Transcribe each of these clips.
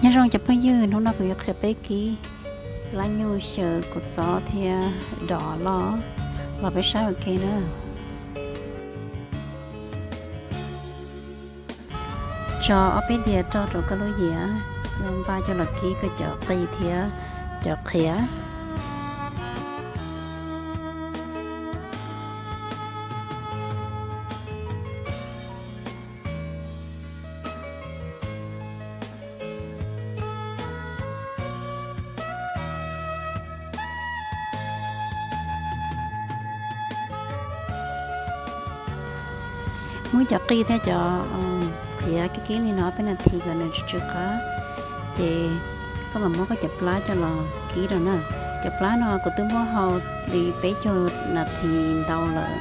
Nyob zoo cov phooj ywg, hnub no kuv yuav qhia peb kib plab nyuj xyaw kua txob thiab dos loj, los peb saib ua ke na. Tso ob peb diav rau rau koj lub yias, npaj coj los kib koj cov qij thiab cov qhiav. Muab cov qij thiab cov qhiav kib kib li no peb nas this kom nws tsw tsw qab, ces koj mam muab koj cov plab coj los kib rau na. Cov plab no kuv twb muab hau li peb caug nas this ntau lawm,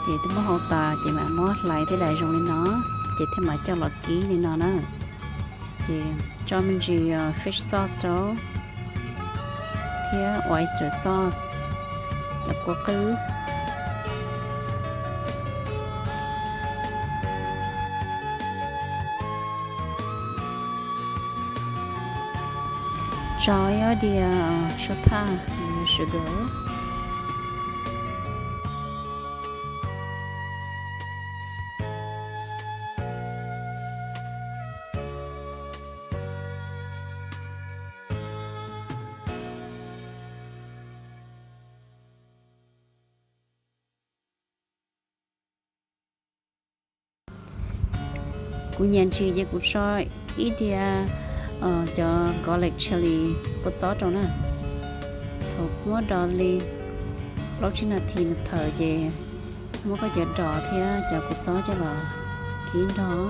ces twb muab hau tas ces mam muab hlais thiab dais zoo li no, ces thiaj mam coj los kib li no na. Ces tso me ntsis fish sauce rau thiab oyster sauce, cov kua qwb. Tso ib ob diav suab thaj, sugar. Kuv nyiam ntsim ces kuv tso ib diav cov garlic chili kua txob rau na. Thaum muab dos li plaub tsib nas this nws thawm ces muab koj cov dos thiab cov kua txob coj los kib nrog.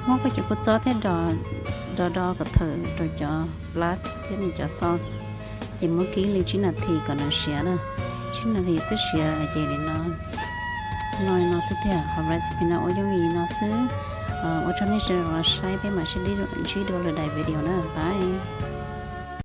Muab koj cov kua txob thiab dos do kom thawm rau cov plab thiab nws cov sauce, ces muab kib li tsib nas this kom nws siav na. Tsib nas this xwb siav ces li no, no li no xwb tiag. Qhov recipe no ua yooj yim no xwb. Ua tsaug nej sawv daws los saib, peb mam sib ntsib dua lwm daim video na, bye.